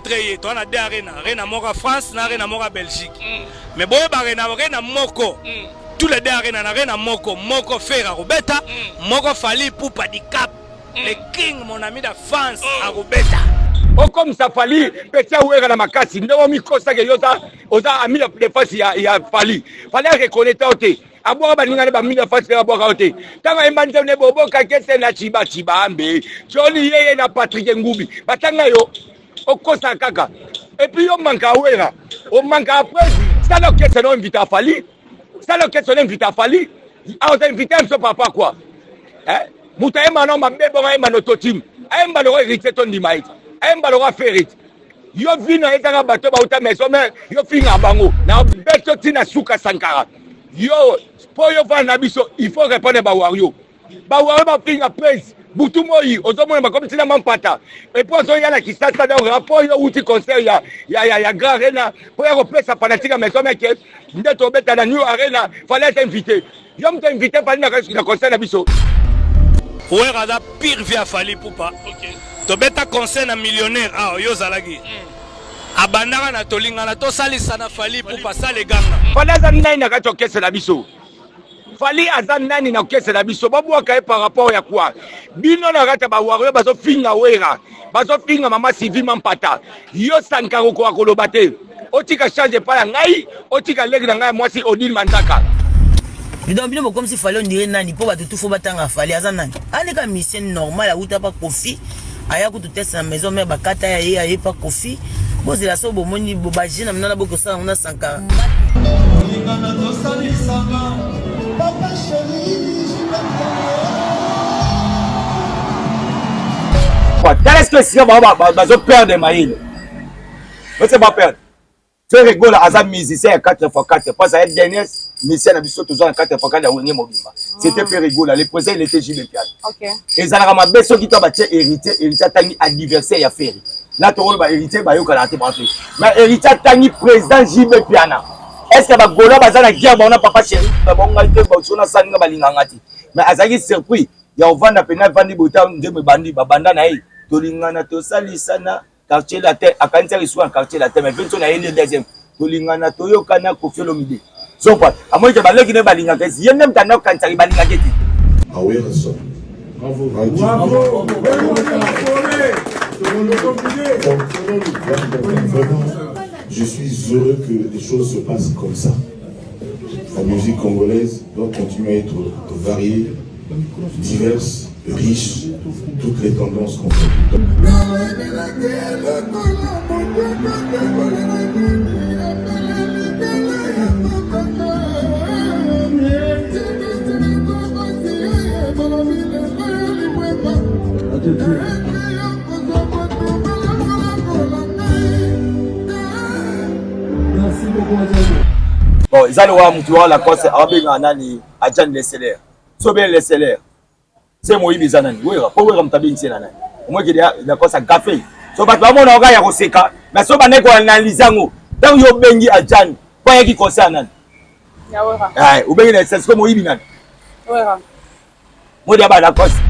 Théâtre ye toza na deux arena, arena moko ya France na arena moko ya Belgique. Mais boyeba na arena moko, tous les deux arena, na arena moko, moko Ferre akobeta, moko Fally Ipupa Dicap, le king mon ami da France akobeta. Okomisa Fally petit ya Werra na makasi ndenge omikosaka yo oza ami ya defense ya Fally. Fally a reconnaître yo te. Abwaka baninga ne bamini ya fasi abwaka yo te. Ntango ayemba nzembo ne boboka kese na chiba chibambe. Johnny yeye na Patrick Ngubi. Batanga yo okosa kaka. Et puis yo manka Werra. O manka après sala orchestre no invite à Fally. Sala orchestre no invite à Fally. Ah, on invité un peu papa quoi. Hein? Moto ayemba no mabe bongo ayemba no totim. Ayemba no héritier to ndima ete. Ayemba no ferrit. Yo vino ayetaka bato bauta maison mère, yo finga bango. Na beto tina suka Sankara. Yo po yo vanda na biso, il faut répondre ba wario. Ba wario ba finga prince. Butu moi ozomona bakomi tina mampata. Et puis ozoya na Kinshasa donc rapport yo uti concert ya Grand Arena po ya kopesa fanatique ya maison mère ke nde tobeta na New Arena, fallait être invité. Yo moto invité fallait na concert na biso. Werra aza pire vie ya Fally Ipupa. Tobeta concert na millionnaire awa yo ozalaki. Abandaka na tolingana tosalisa na Fally Ipupa sale ganga. Fally aza nani na kati orchestre na biso? Fally aza nani na orchestre na biso? Babwaka ye par rapport ya quoi? Bino na kati ya ba warrior bazofinga Werra, bazofinga mama Sylvie Mampata. Yo Sankara okoka koloba te. Otika charge epai ya ngai, otika leki na ngai ya mwasi Odile Manzaka. Donc bino bokomisi Fally on dirait nani po bato tout faut batanga Fally aza nani? Aleka musicien normal awuta pa Koffi aya kutu test na maison mère bakata ya ye aye pa Koffi bozela so bomoni ba jeune na minana bokosala ngo na Sankara. Tala est-ce que esika bango bazo perdre mayele. Ose ba perdre. Ferre Gola aza musicien ya 4x4 parce que dernier musicien na biso toza na 4x4 ya Wenge mobimba. C'était Ferre Gola, le président il était JB Mpiana. Ezalaka mabe soki to batie héritier, héritier atangi adversaire ya Ferre. Là tokolo ba héritier bayokana te bango. Mais héritier atangi président JB Mpiana. Est-ce que ba Gola baza na guerre bango na papa chéri ba bango ngai te ba sona saninga balinganga te. Mais azalaki surpris ya ovanda pena vandi bota nzembo ebandi babanda na ye tolingana tosalisana quartier latin akanisaki lisusu na quartier latin mais Vincent na ye nde deuxième tolingana toyokana Koffi Olomide zopa amoni ke baleki ne balingaka esi ye nde moto anda kokanisaki balingaka ete. Awerrason. Bravo. Bravo. Vraiment, je suis heureux que les choses se passent comme ça. La musique congolaise doit continuer à être variée, diverse, riche, toutes les tendances confondues. Bon, eza lokola mutu wana Lacoste abengaka nani Adjan Leseler. So bien Leseler. Se moyibi eza nani? Werra, po Werra mutu abengisi ye na nani? Omoni ke Lacoste agafe. So bato bamona kaka ya koseka, mais so bandaki koanalyse yango, ntango yo obengi Adjan, po ayaki concert ya nani? Ya Werra. Eh, obengi na siko moyibi nani? Werra. Modi ya ba Lacoste.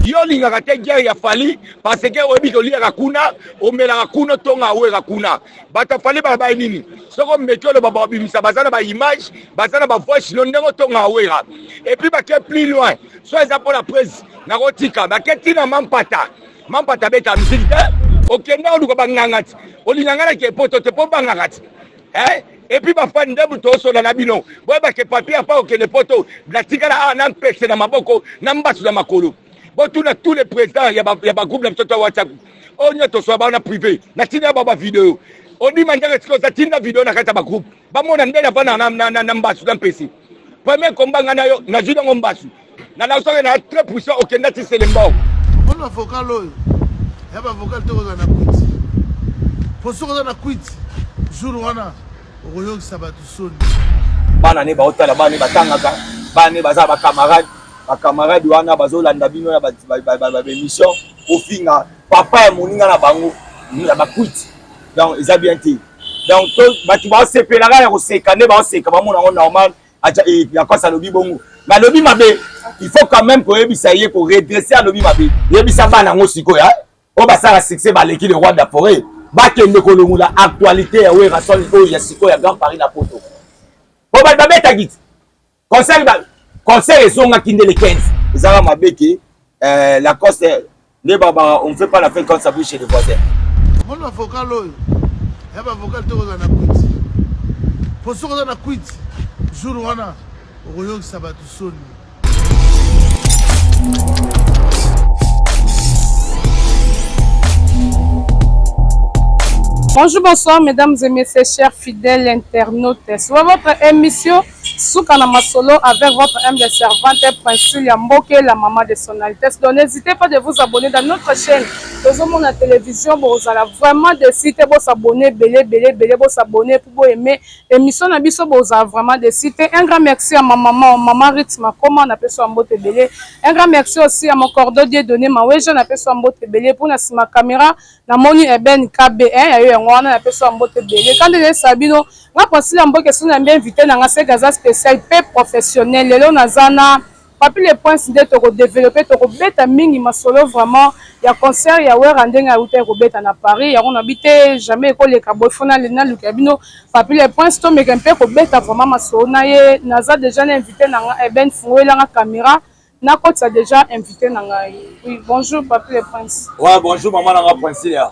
Yo olingaka te guerre ya Fally parce que oyebi ke oliaka kuna, omelaka kuna, otonga Werra kuna. Bato ya Fally balobaki nini? Soki omeki oloba babimisa baza na ba image, baza na ba voice no ndenge otonga Werra. Et puis bake plus loin. So eza mpo na presse nakotika bake tina Mampata. Mampata abeta musique te. Okende oluka banganga ti. Olinga nga na ke poto te po banganga ti. Eh? Et puis ba fan nde moto osola na bino. Boyeba ke papier apa okende poto natikala awa na mpese na maboko na mbasu na makolo. Botuna tous les présidents ya ba groupe na biso to WhatsApp. Oyo nyonso tosola bango na privé. Natinda bango ba video. Ondima ndenge sikoyo oza tinda video na kati ya ba groupe. Bamona nde navanda na mbasu na mpese. Premier combat nga na yo nazwi nango mbasu. Na na soki na très puissant okenda ti Selembao. Omoni ba vocal oyo ya ba vocal te kozala na kwiti po soki oza na kwiti jour wana okoyokisa bato soni. Bana ne baotala, bana ne batangaka, bana ne baza ba camarade, ba camarade wana bazolanda bino na ba émission ofinga papa ya moninga na bango ya ba kwiti. Donc eza bien te. Donc bato basepelaka ya koseka nde baseka bamona yango normal. Acha eh, Lacoste alobi bongo. Mais alobi mabe. Il faut quand même koyebisa ye ko redresser alobi mabe. Yebisa bana yango sikoyo hein. Oyo basala succès baleki le roi de la forêt. Bakende kolongola actualité ya Werrason oyo ya sikoyo ya Grand Paris na poto. Po bato babetaki ti. Concert ba concert ezongaki nde le 15. Ezaka mabe ke euh, Lacoste nde ba on fait pas la fête quand ça bouge chez les voisins. Mona vocal oyo ya ba vocal te kozala na kwiti. Po soki oza na kwiti jour wana okoyokisa bato soni. Bonjour, bonsoir, mesdames et messieurs, chers fidèles internautes. Sur votre émission Souka na Masolo avec votre humble servante Princilia Mboke, la maman de son Altesse. Donc n'hésitez pas de vous abonner dans notre chaîne. Tozomona télévision, vous allez vraiment décider de s'abonner, belé, belé, belé, vous s'abonner pour vous aimer. Émission na biso boza vraiment déçu te. Un grand merci à ma maman, maman Ritz Makoma, na peso mbote ebele. Un grand merci aussi à mon cordeau Dieu donné Maweja, na peso mbote ebele pour na sima caméra, na moni Eben KB, hein, ya yo yango wana na peso mbote ebele. Quand je sabino, nga Priscilla Mboke sona mbe invité na nga c'est gaza spécial pe professionnel. Lelo nazana Papy le prince nde toko developper toko beta mingi masolo vraiment ya concert ya werra ndenge awutaki kobeta na Paris yango na bi te jamais eko leka boye faut na lukela bino Papy le prince tomeka mpe kobeta vraiment masolo na ye naza dejà na invite na nga Eben fungolela nga camera nakotisa dejà invite na ngai oui bonjour Papy le prince. Ouais bonjour maman na nga Princilia.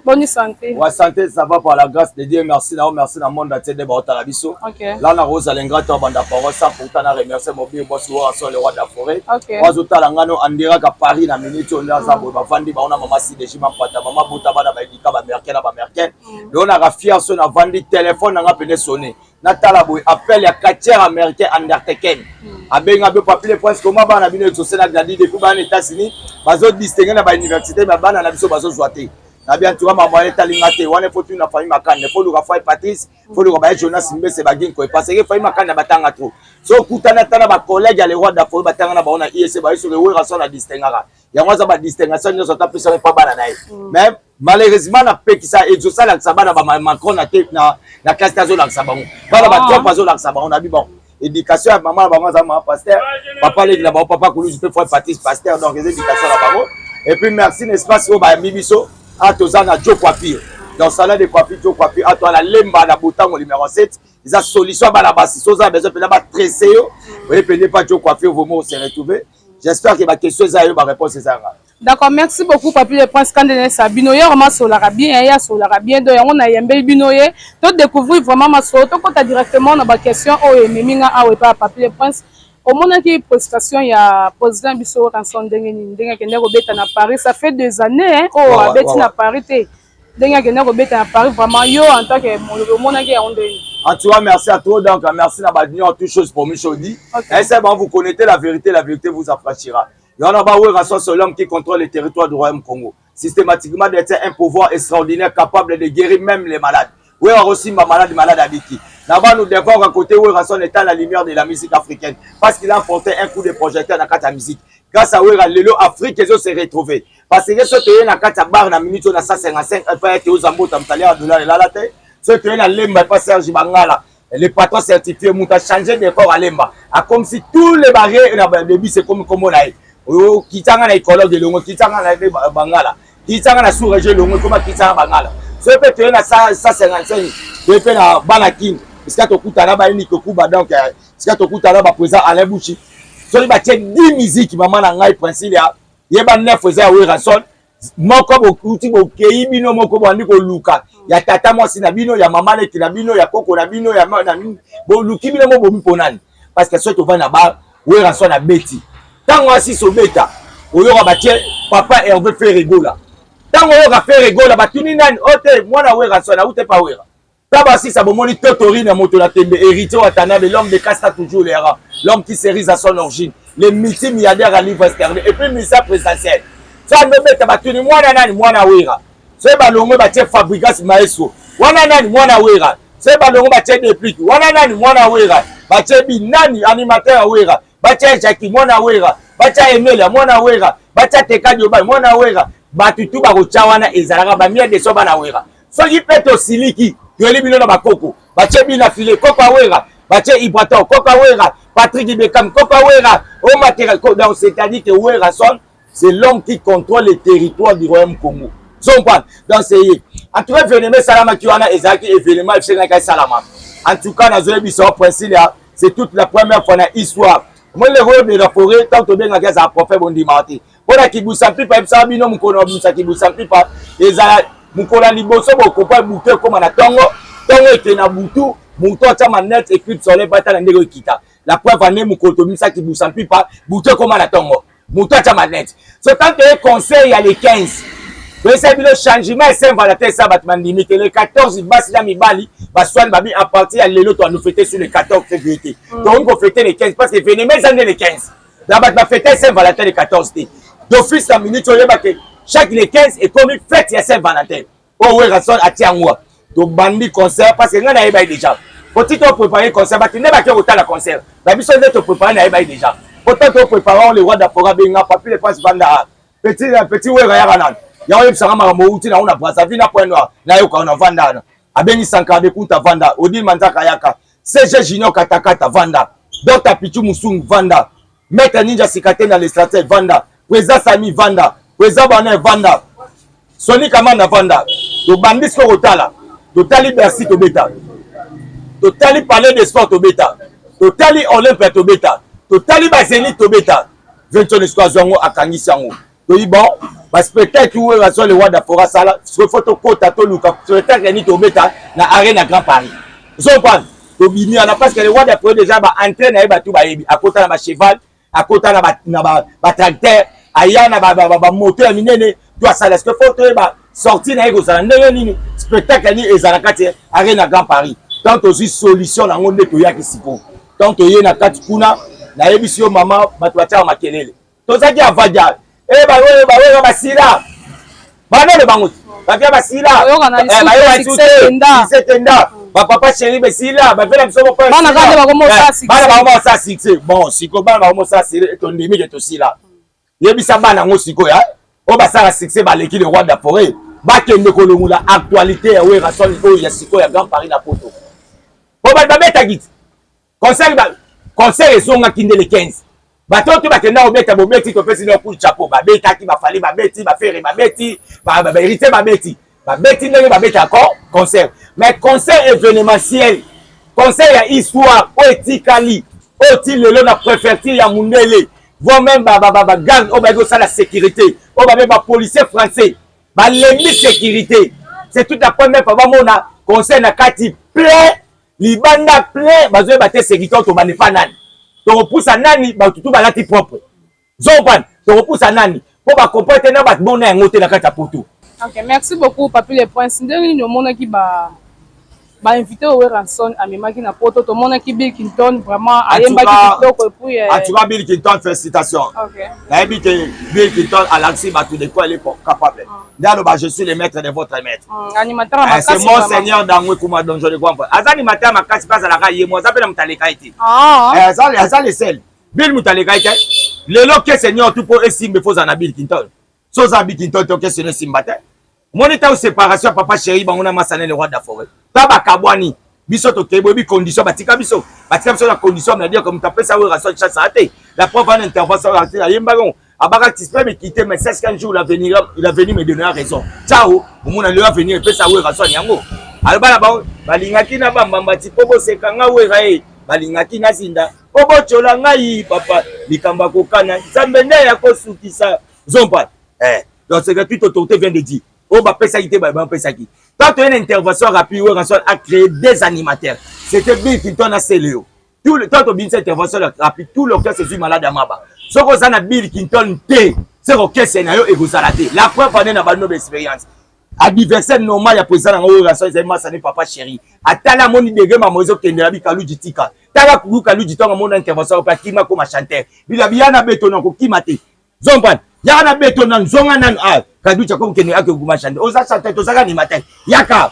Boni santé. Ouais santé ça va par la grâce de Dieu merci na merci na monde entier de baotala biso. Okay. Là na Rose l'ingrat to banda parole sans pourtant na remercier mon bien boss wa so le roi de la forêt. Okay. Wazo tala ngano andira ka Paris na minute on aza boy bavandi ba ona mama si de jima pata mama buta bana ba edika ba américain na ba américain. Mm. Donc na fier so na vandi téléphone na nga pene sonner. Natala boye appel ya catcheur américain Undertaker. Mm. Abenga be papi le prince comment bana bino exaucé na Glady depuis bana États-Unis bazo distinguer na ba université ba bana na biso bazo zwa te. Na bien tu vois maman etali nga te wana faut tuna famille Makanda faut luka frère Patrice faut luka ba Jonas Mbese ba Ginko parce que famille Makanda batanga trop. So kutana tana ba collègue ya le roi d'Afrique batanga na ba na ISC ba sur le wera so na distinguaka. Yango aza ba distinction nyonso ata pesa pa bana na ye. Mm. Mais malheureusement na pekisa exauce alakisa bana ba Macron na te na na classe te azolakisa bango bana ba ah. Trump azolakisa bango na bi bon éducation ya mama na bango aza mama pasteur papa leki na bango papa kuluzu mpe frère Patrice pasteur donc eza éducation na bango et puis merci na espace oyo bayambi biso a toza na Joe Coiffure donc salon de coiffure Joe Coiffure a toa na Lemba na Botango numéro 7 eza solution ya bana basi soza na besoin mpenza batresse yo oye pende pa Joe Coiffure vraiment se retrouver j'espère que ba question eza yo ba réponse eza nga D'accord, merci beaucoup Papy le Prince Kandene Sabino. Ye vraiment solaka bien, ye asolaka bien donc yango na yembeli bino ye. To découvrir vraiment masolo, to kota directement na ba question oyo ememi nga awa epa Papy le Prince. Omonaki prestation ya président biso Werrason ndenge nini, ndenge akende kobeta na Paris, ça fait des années hein, oyo abeti na Paris te. Ndenge akende kobeta na Paris vraiment yo en tant que molobi omonaki yango ndenge nini? En tout cas, merci à toi. Donc, merci à Badnion, toutes choses pour Michodi. Okay. Et c'est bon, vous connaissez la vérité, la vérité vous affranchira. Yana ba Werrason, c'est l'homme qui contrôle le territoire du Royaume Congo. Systématiquement détient un pouvoir extraordinaire capable de guérir même les malades. Wera osimba malade malade abiki. Là-bas, nous devons à côté Werrason étant la lumière de la musique africaine parce qu'il a apporté un coup de projecteur dans la musique. Grâce à Wera, lelo Afrique ezo se retrouver. Parce que soki toye na kati ya bar na minute oyo na 155 epai ete oza mbota motali ya dollar elala te. Soki toye na Lemba epai Serge Bangala le patron certifié moto a changer décor à Lemba akomisi tous les barrières na début c'est comme kombo na ye. Okitanga na écologue elongo, kitanga na Bangala, kitanga na sous région elongo, ekoma kitanga Bangala. Soki mpe toye na 155 toye mpe na bana Kin esika tokutana bayini kokuba donc sika tokutana ba président Alain Bouchi soki batie 10 musique mama na ngai Princilia yeba 9 eza ya Werrason moko bokuti bokei bino moko bobandi koluka ya tata mwasi na bino ya mama leki na bino ya koko na bino ya na boluki bino mo bomi ponani parce que soki tovandi na bar Werrason abeti ntango asisi obeta oyoka batie papa Hervé Ferre Gola ntango oyoka Ferre Gola batuni nani ote mwana Werrason aute pa Werra Taba sisa bomoni Totorine moto na tembe héritier Watanabe l'homme de Casta toujours le rang l'homme qui cerise à son origine le multimilliardaire à livre sterling et puis ministère présidentiel so andobeta batuni mwana nani mwana Wera soki balongwe batie Fabrigas Maestro wana nani mwana Wera soki balongwe batie Deplick wana nani mwana Wera batie bi nani animateur ya Wera batia Jackie mwana Wera batia Emelia mwana Wera batia Teka Dioba mwana Wera bato tu bakotya wana ezalaka bamia deso bana Wera soki mpe tosiliki toyeli bino na bakoko batie bino na file koko awera batie ibrator koko awera patrick ibekam koko awera omatera donc c'est-à-dire que Werrason c'est l'homme qui contrôle le territoire du royaume Congo. Vous comprenez? Donc c'est ye. En tout cas, événement esalamaki wana ezalaki événement efsengaki esalama. En tout cas, nazoyebisa yo Princilia, c'est toute la première fois na histoire. Moi, le roi de la forêt, tant tobengaki azala prophète bondimaka te. Mpo na kibusa mpipa, yebisaka bino mokolo na bimisa kibusa mpipa, ezala mokolo ya liboso bokopa butu ekóma na ntongo, ntongo eke na butu, moto atya manette eclipse solaire batala ndenge ekita. La preuve ane mokolo tobimisa kibusa mpipa, butu ekóma na ntongo, moto atya manette. So tant que conseil ya le 15 toyesa bino changement ya Saint Valentin, esa bato bandimi te. Le 14, basi na mibali baswani babi à partir ya lelo toando fêter sur le 14 février te, tokoki kofêter le 15 parce que événement eza nde le 15. Na bato bafêter Saint Valentin le 14 te. D'office na minute oyeba ke chaque le 15 ekomi fête ya Saint Valentin oyo Werrason atia yango. Tobandi concert parce que ngai nayebaki déjà poti topréparé concert, bato nde bake kotala concert na biso nde topréparé. Nayebaki déjà pourtant topréparé. Le roi d'Afora abenga Papi le Prince, vanda petit petit Wera, yaka nani yango, oyebisanga makambo outi nango na Brazzaville na Point Noir, nayoka na vanda wana. Abengi Sankara de Kunta, vanda Odile Manzaka, yaka CG Junior Katakata, vanda Dr Pichu Musungu, vanda Maître Ninja Sikate na le stratège, vanda Président Sami, vanda Président Bana, vanda Soni Kamanda, vanda. Tobandi sikoyo kotala, totali Bercy tobeta, totali Palais de Sport tobeta, totali Olympia tobeta, totali baZénith tobeta. Ventone sikoyo azwa yango, akangisi yango. Toyi bon baspectacle oyo azwa le roi d'Afora asala. Sikoyo faut tokota, toluka spectacle nini tobeta na Arena Grand Paris. Ozocomprendre? Tobimi wana parce que le roi d'Afora déjà baentrée na ye bato bayebi, akota na bacheval, akota na batracteur, aya na bamoto ya minene to asala. Est-ce que faut toyeba sortie na ye kozala ndenge nini, spectacle nini ezala kati Arena Grand Paris? Tant tozwi solution nango nde toyaki sikoyo. Tant toye na kati kuna, nayebisi yo mama, bato batiaka makelele. Tozalaki avadia e baoyo basila banene bango bavia basila bayoka bapapa chéri besila bavela biso. Bana bango basala succès. Bon, sikoyo bana bango mosala, tondimi ke tosila. Yebisa bana yango sikoyo oyo basala succès baleki le roi de la forêt, bakende kolongola actualité ya Werrason oyo ya sikoyo ya Grand Paris na poto, po bato babetaki ti concert. Concert ezongaki nde le 15. Bato oyo to bakenda kobeta, bobeti, topesi no coup de chapeau. Babetaki, baFally babeti, baFerre babeti, baHéritier babeti, babeti ndenge babetaka concert. Mais concert événementiel, concert ya histoire oyo etikali, oyo ti lelo na préfecture ya mundele, voire même bagarde oyo bayaki kosala sécurité, oyo babe bapolicier français balembi sécurité. C'est toute la première fois bamona concert na kati plein, libanda plein, bazoyeba te sécurité oyo tobanda epa nani, tokopusa nani, bato tu balati propre zopane, tokopusa nani mpo bacomprendre te na bato bona yango te na kati ya poto. Ok, merci beaucoup Papi le Prince. Ndenge nini omonaki ba bainvité oyo Werrason amemaki na poto? Tomonaki Bill Clinton, vraiment ayembaki kitoko et puis En tout cas, Bill Clinton, félicitations. Nayebi ke Bill Clinton alakisi bato de quoi il est capable. Nde aloba: "Je suis le maître de votre maître." Animateur. C'est mon seigneur dango ekuma donjo de kwampa. Aza animateur makasi mpe azalaka ye mo, aza mpe na moto aleka ye te. Aza le seul Bill moto aleka ye te. Lelo ke seigneur tu mpo esimba, efo ozala na Bill Clinton. So oza na Bill Clinton te, okeseno esimba te. Omoni ntango séparation ya papa chéri bango na Masana le roi de la forêt, ta bakabwani, biso tokei, boyebi condition batika biso, batika biso na condition na dire que moto apesa Werrason chance aa te. La preuve wana, intervention ayembaki ngo abaka: "Tu peux me quitter, mais sache qu'un jour l'avenir, l'avenir me donnera raison." Ciao, omona lelo avenir epesa Werrason yango. Aloba na bango: "Balingaki na bambamba ti mpo boseka nga Wera ye, balingaki nazinda mpo botyola ngai papa, likambo akokana Nzambe nde ya kosukisa." Zompa eh, donc c'est que toute autorité vient de dire oyo bapesaki te, bapesaki. Tant toye na intervention rapide, Werrason a créé des animateurs, c'était Bill Clinton na Celeo. Tout le temps tobimisa intervention rapide, tout l'orchestre ezwi malade ya maba. Soki oza na Bill Clinton te, se orchestre na yo ekozala te. La preuve ane na bano baexpérience, adversaire normal ya président nango Werrason ezali Masani papa chéri. Atala, amoni degré mamo ezokendela bikaluji tika tala kulu kaluji. Ntango amona intervention mpe akima koma chanteur bilabi ya na beto na kokima te, zompane yaka na beto na nzonga nanu. Ah, kaduti akomokende akokuma chanteur, oza chanteur, tozaka animateur, yaka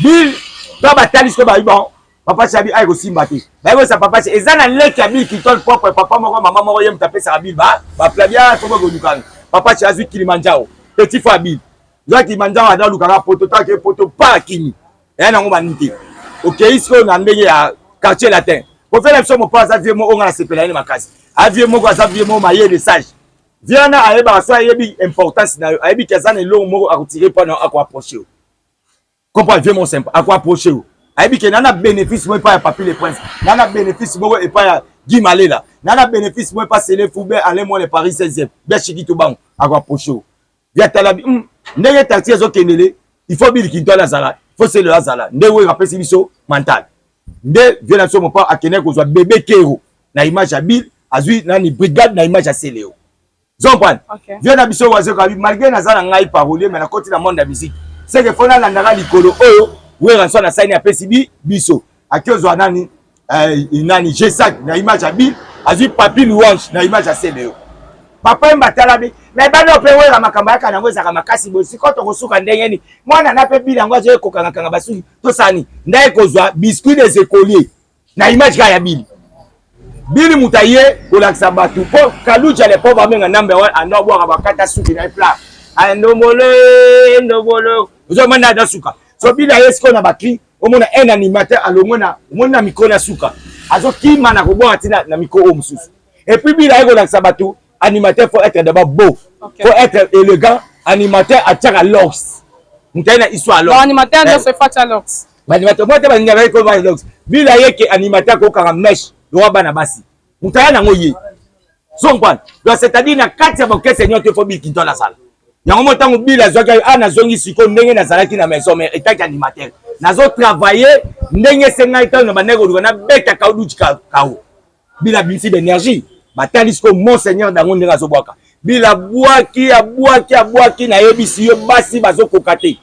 Bill to batali sikoyo babi bon papa Chabi aye kosimba te. Bayebisa papa eza na leki ya Bill Clinton propre, papa moko mama moko, ye moto apesaka Bill baplabia foko kolukanga. Papa Chabi azwi Kilimanjaro, petit frère Bill zwa Kilimanjaro, aza alukaka poto take poto pa akimi eya nango bani te. Okei sikoyo na ndenge ya Quartier Latin, kofela biso mopo aza vie moko onga nasepela ye makasi. Avie moko aza vie moko mayele, sage vie wana, ayebaka so ayebi importance na yo, ayebi ke aza na eloko moko akotire mpo na akoapproche yo. Comprends vieux mon sympa ako approcher yo. Ayebi ke nana bénéfice moko epai ya Papi le Prince, nana bénéfice moko epai ya Guy Malela, nana bénéfice moko epai Sele Fou be Alain Mwale Paris 16e, be Chikito Bango ako approcher yo. Vieux tala bi ndenge taxi ezokendele il faut Bill Kinto azala, il faut Sele azala. Nde oyo apesi biso mental. Nde vieux na biso Mopao akendeki kozwa bébé Kero na image ya Bill, azwi nani brigade na image ya Celeo. Zompane. Okay. Vieux na biso wazo kabi malgré naza na ngai parolier mais nakoti na monde ya musique. C'est que faut nalandaka likolo oyo Werrason asali apesi bi biso. Aki ozwa nani nani Gesac na image ya Bill, azwi Papi Louange na image ya Celeo. Papa Wemba tala bi mais bana pe Werra makambo yaka nango ezaka makasi boye sikoyo tokosuka ndenge nini? Mwana na pe Bill yango azoye kokanga kanga basuki tosani ndaye kozwa biscuit des écoliers na image kaka ya Bill. Bill moto aye kolakisa bato mpo Kaluja le pauvre amenga number one ando abwaka bakata suki na ye plat ndombolo ndombolo ozomona na suka so Bill aye sikoyo na bakri omona un animateur alongwe na omoni na micro na suka azokima na kobwaka ti na micro oyo mosusu. Et puis Bill aye kolakisa bato animateur faut être d'abord beau, faut être élégant. Animateur atiaka locks, moto aye na histoire locks. Animateur nyonso efo atia locks. Animateur moko te balinga baye koloba locks. Bill aye ke animateur akokanga mèche lokola bana basi, moto aya nango ye so comprendre. Donc c'est-à-dire na kati ya bokese nyonso faut Bill Clinton asala yango. Mo ntango Bill azwaki a nazongi sikoyo ndenge nazalaki na maison mère etaki animateur nazo travailler ndenge esengai ntango na bandaki koluka nabeta kauduti kao. Bill abimisi baénergie batali sikoyo monseigneur dango ndenge azobwaka. Bill abwaki abwaki abwaki, nayebisi yo basi bazokoka te,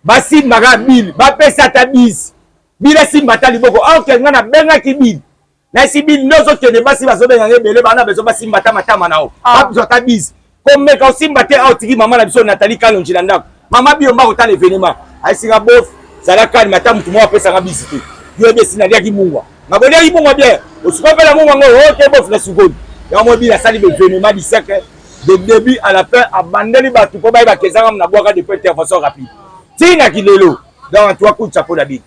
basimbaka Bill bapesa ata bise, Bill asimba ata liboko. Or ngai nabengaki Bill, nayesi Bill nde ozokende, basi bazobenganga ebele bana bezo basimba ata matama na yo, bazwa ata bise. Komeka osimba te awa otiki mama na biso Nathalie Kalonji na ndako, mama Biyomba kotala événement, ayesinga bof zala calme, ata motu moko apesanga bisi te. Yo yebi esi naliaki mungwa, naboliaki mungwa bien, osuka mpe na mungwa ngo oke bof na sukoli yango. Mo Bill asali baévénement du siècle de début à la fin, abandeli bato mpo bayeba kezanga na bwaka depuis intervention rapide ntina kilelo. Donc en tout cas coup de chapeau na Bill.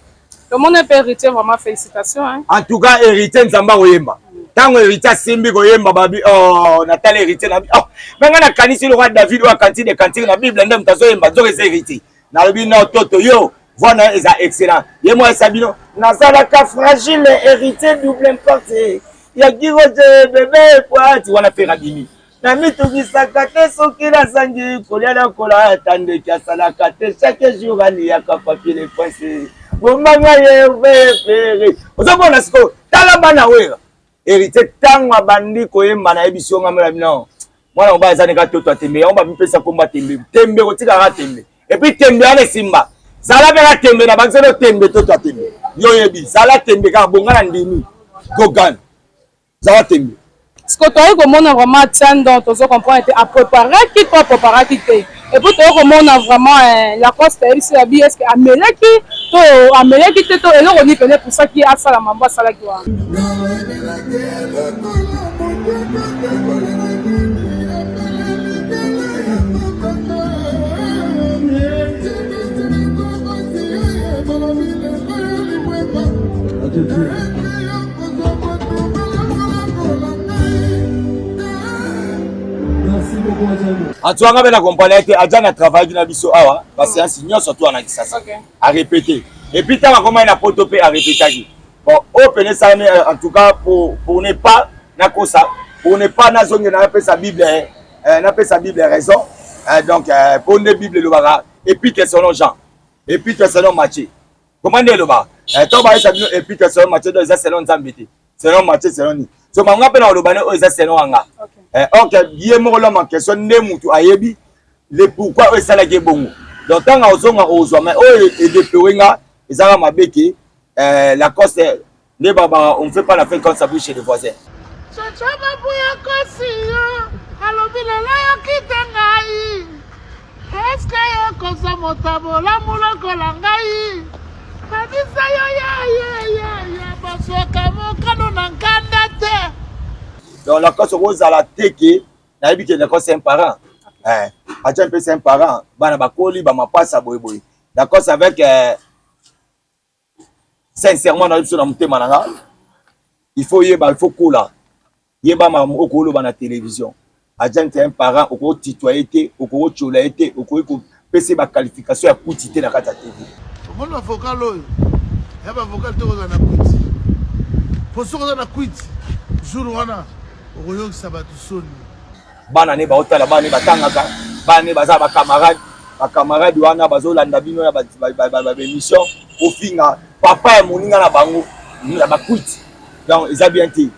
Tomoni mpe Héritier, vraiment félicitations, hein. En tout cas Héritier Nzambe akoyemba ntango Héritier asimbi koyemba babi oh, natala Héritier na oh, me ngai nakanisi lokola David oyo akanti de cantique na Bible nde moto azoyemba, nzoka eza Héritier. Nalobi no toto yo voix na yo eza excellent. Ye moko ayesa bino nazalaka fragile. Héritier double impact ya giroje bebe poati wana Ferre abimi namitungisaka te soki nazangi kolia na kolata ndeke asalaka te chaque jour aliyaka Papier le Prince bomanga Herve Ferre ozomona sikoyo tala bana Wera. Héritier ntango abandi koyemba nayebisi yo ngamela bino mwana mobali aza neka toto atembe yango bamipesa komba tembe tembe kotikaka tembe et puis tembe wana esimba zala mpe ka tembe na bakiselo tembe toto atembe yo oyebi zala tembe kaka bonga na ndimi gogan zala tembe. Parce que toyei komona vraiment tian, donc tozo comprendre te apréparaki to apréparaki te. Et puis toyei komona vraiment Lacoste ayebisi ya bi est ce que amelaki to amelaki te to eloko nini pene epusaki asala mambo asalaki wana. Atuanga mpe na comprendre ete aja na travaillaki na biso awa baséance nyonso to wana Kisasa arépété et puis ntango akomaki na poto mpe arépétaki. Bon, oyo pene esalami en tout cas pour ne pas nakosa, pour ne pas nazongela napesa Bible napesa Bible raison donc mpo nde Bible elobaka épître selon Jean, épître selon Matthieu. Comment nde elobaka to bayesa bino épître selon Matthieu, donc eza selon Nzambe te, selon Matthieu, selon nini so bango mpe na koloba ne oyo eza selon wanga. Ok, ye moko l'homme en question nde mutu ayebi le pourquoi oyo esalaki ebongo. Donc ntango ozonga ozwa mais oyo edéplore nga ezaka mabe ke Lacoste nde baba on fait pas la fête quand ça bouge chez les voisins. Chacha babuya kosi yo alobi lelo yoki te ngai eske yo kozwa moto bolamu lokola ngai kabisa yo yeyeyeye bazwaka mokano na nkanda te. Donc Lacoste okozala te ke nayebi ke Lacoste c'est un parent, atia mpe c'est un parent, bana bakoli bamapasa boyeboye. Lacoste avec sincèrement nayebi biso na motema na nga il faut yeba, il faut kola yeba makambo okoloba na télévision. Adjani c'est un parent, okoki tutoyer te, okoki otiola ye te, okoki kopesa ye baqualification ya kuti te na kati ya TV. Omoni ba vocal oyo ya ba vocal te kozala na kwiti po soki oza na kwiti jour wana okoyokisa bato soni. Bana ne baotala, bana ne batangaka, bana ne baza ba camarade, ba camarade wana bazolanda bino na ba ba emission ofinga papa ya moninga na bango ya ba kwiti. Donc eza bien te.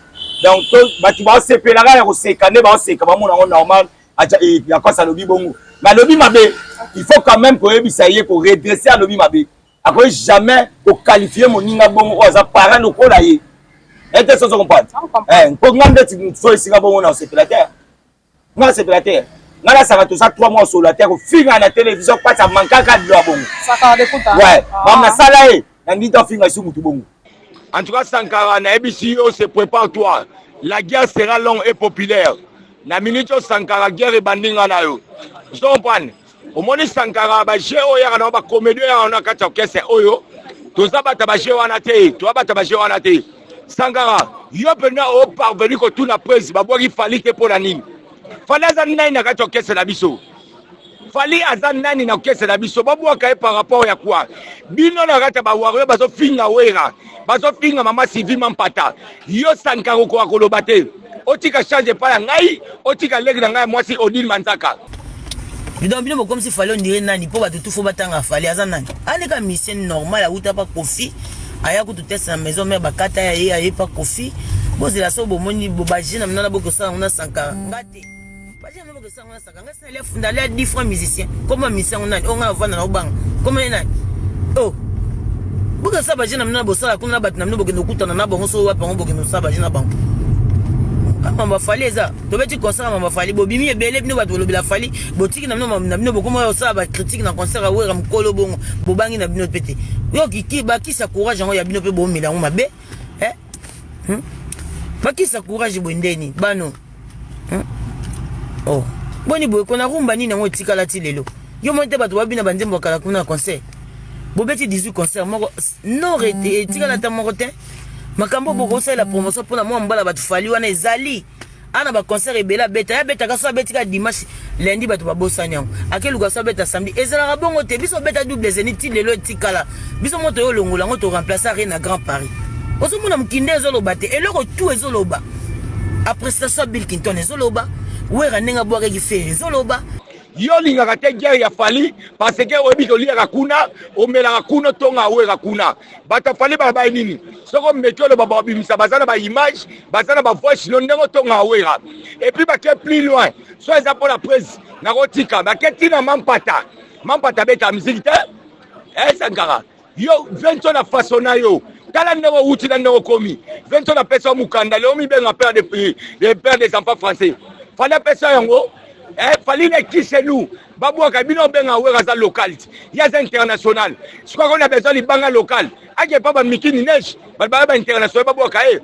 Donc bato basepelaka ya koseka nde baoseka bamona yango normal. Lacoste alobi bongo mais alobi mabe, il faut quand même koyebisa ye ko redresser. Alobi mabe, akoki jamais koqualifie moninga bongo oyo aza parent lokola ye ete sozo comprendre mpo nga ndeti so esika bongo na osepela te, nga nasepela te. Nga nasaka toza 3 mois osolola te, kofinga na télévision pasi amankaka bilo ya bongo. Ouais, mam nasala ye na ndita ofinga esu mutu bongo. En tout cas, Sankara, nayebisi yo, se prépare toi. La guerre sera longue et populaire. Na minute oyo Sankara, guerre ebandi nga na yo. Ozo comprendre? Omoni Sankara, ba jeu oyo yaka na ba comédie oyo yaka na kati ya orchestre oyo, toza bata ba jeu wana te, toza bata ba jeu wana te. Sankara, yo mpenza o parvenu kotuna presse babwaki Fally te mpo na nini? Fally aza nani na kati ya orchestre na biso? Fally aza nani na orchestre na biso? Babwaka ye par rapport ya quoi? Bino na kati ya bawario bazofinga Wera, bazofinga mama Sylvie Mampata. Yo Sankara okoka koloba te. Otika charge epai ya ngai, otika leki na ngai ya mwasi Odile Manzaka. Donc bino bokomisi Fally on dirait nani mpo bato tu fo batanga Fally aza nani? Aleka musicien normal, awuta pa Koffi, aya kutu test na Maison Mère, bakata ya ye, aye pa Koffi. Bozela so bomoni baje na minana bokosala yango na Sankara. Nga te, baje na bino bokosala yango na Sankara. Nga sina lia alia 10 francs musicien koma musicien yango nani oyo nga navanda na obanga koma ye nani? Oh, bokosala baje na bino na bosala kuna na bato na bino, bokende kokutana na bango so wapi yango, bokende kosala baje na bango. Mamba Fally eza tobeti concert ya mamba Fally, bobimi ebele bino bato bolobela Fally, botiki na bino na bino bokoma osala bacritique na concert ya Wera mokolo bongo, bobangi na bino mpe te. Yo kiki bakisa courage yango ya bino mpe bomela yango mabe, eh? Bakisa courage boye ndeni bano, Oh. Boni boye kona rumba nini yango etikala ti lelo? Yo moni te bato babina banzembo bakala kuna na concert. Bobeti 18 concert moko non etikala ata moko te. Makambo bokosalela promotion mpona mwa mbala bato Fally wana ezali ana ba concert ebele abeta, ye abetaka so abeti kaka dimanche, lundi bato babosani yango, akeluka so abeta samedi. Ezalaka bongo te. Biso obeta double Zénith ti lelo etikala. Biso moto oyo olongola yango toremplace Arena Grand Paris. Ozomona mokinde ezoloba te, eloko tu ezoloba. Appréciation ya Bill Clinton ezoloba, Wera ndenge abwakaki Ferre ezoloba. Yo olingaka te guerre ya Fally parce que oyebi ke oliaka kuna, omelaka kuna, otonga awera kuna. Bato ya Fally balabai nini? Soki omeki oloba, babimisa, baza na baimage, baza na bavoice no ndenge otonga awera. Et puis bake plus loin, so eza mpo na presse nakotika bake ntina Mampata. Mampata abeta musique te. Sankara, yo vento na façon na yo, tala ndenge owuti na ndenge okomi. Vento na pesa mokanda leo mibenga père de père des enfants français. Fally apesa yango, Fally leki chez nous, babwaka bino. Obenga Wera aza local, ye aza international. Sikoyo akona besoin libanga local, ake pa bamikini neige, bato baya ba international, babwaka ye.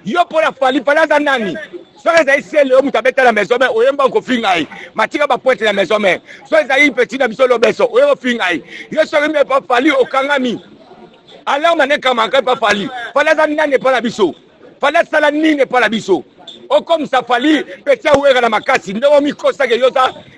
Yo mpo na Fally, Fally aza nani? Soki ezali sele oyo moto abeta na Maison Mère, oyemba kofinga ye, matika bapointe na Maison Mère. So ezali petit na biso Lobeso, oye kofinga ye. Yo soki mpe pa Fally okangami alarme anekamaka epa Fally. Fally aza nani epa na biso? Fally asala nini epa na biso? Okomisa Fally petit awera na makasi ndenge omikosake yo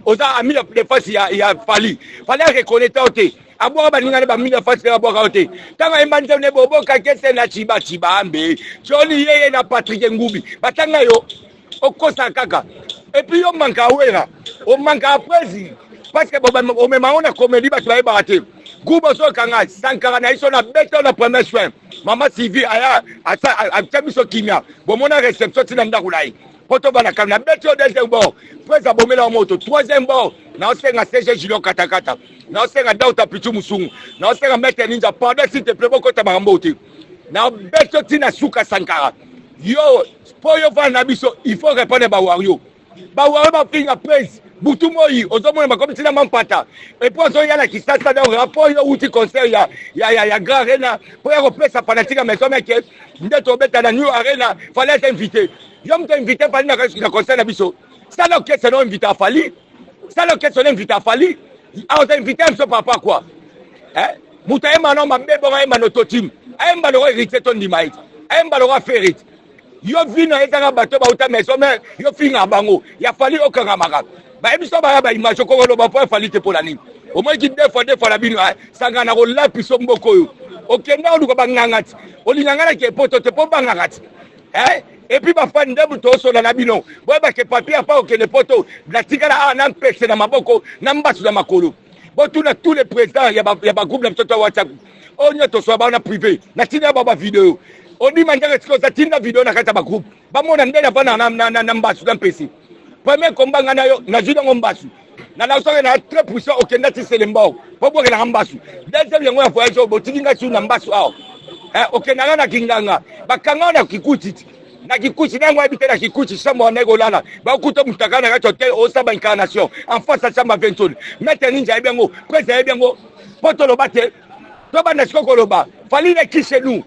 oza ami de face ya Fally. Fally areconnaître yo te, abwaka baninga ne bamini ya fasi, abwaka yo te. Ntango ayemba nzembo ne boboka kese na ciba cibambe Joni yeye na Patrik Ngubi, batanga yo, okosa kaka. Et puis yo manka awera, omanka apresi parce que omema yango na comédie, bato bayebaka te. Guba ozokanga Sankara na biso na beta na premier soin. Mama Sylvie aya atia biso kimia, bomona réception ntina ndako na ye po tobanda na beti yo. Deuxième bord, prese abomela wa moto. Troisième bord, naosenga CG Julien Katakata, naosenga Dauta Pichu Musungu, naosenga Maître Ninja, pardon, s'il te plaît, bokota makambo te na beti yo ntina suka. Sankara, yo mpo yo vanda na biso, il faut répondre bawario. Bawario bafinga prese butu moi, ozomona bakomi ntina Mampata. Et puis ozoya na Kisasa, donc rapport yo outi concert ya Grand Arena mpo ya kopesa fanatique ya Maison Mère nde tobeta na New Arena. Fallait être invité, yo moto invité Fally na concert na biso. Sala orchestre no invité afali, sala orchestre no invité afali. Awa oza invité biso par rapport quoi? Moto ayemba no mabe bongo, ayemba no totime, ayemba loko Héritier, tondima ye, ayemba loko Ferre. Yo vino ezaka bato bauta Maison Mère, yo fingaka bango ya Fally, okangamaka bayebi so baya baimage, okokoloba mpo ya Fally te mpo na nini? Omoniki deux fois deux fois na bino sangana na kolapisa mboka oyo. Okenda oluka banganga ti. Olinga nga na ke poto te po bangaka ti. Eh? Et puis bafani nde moto osola na bino. Boyeba ke papier apa okende poto natikala awa na mpese na maboko na mbasu na makolo. Botuna tous les présidents ya ba ya ba groupe na biso to WhatsApp. Oyo nyonso tosola bango na privé. Natinda ba ba video. Ondima ndenge sikoyo oza tinda video na kati ya ba groupe. Bamona nde navanda na, na, na, na mbasu na mpese. Premier combat nga na yo nazwi nango mbasu. Na nasonge na très puissant okenda ti Selembao. Po bwakelaka mbasu. Deuxième yango ya voyage oyo botiki nga su na mbasu awa. Eh, okendaka na kinganga. Bakanga na kikuti. Na kikuti nango ayebi te na kikuti chambre wana ekolala. Bakuta mutaka na kati hotel osaba incarnation. En face ya chambre Ventole. Maître Ninja ayebi yango, président ayebi yango. Po toloba te. Tobanda sikoyo koloba. Fally il est qui chez nous?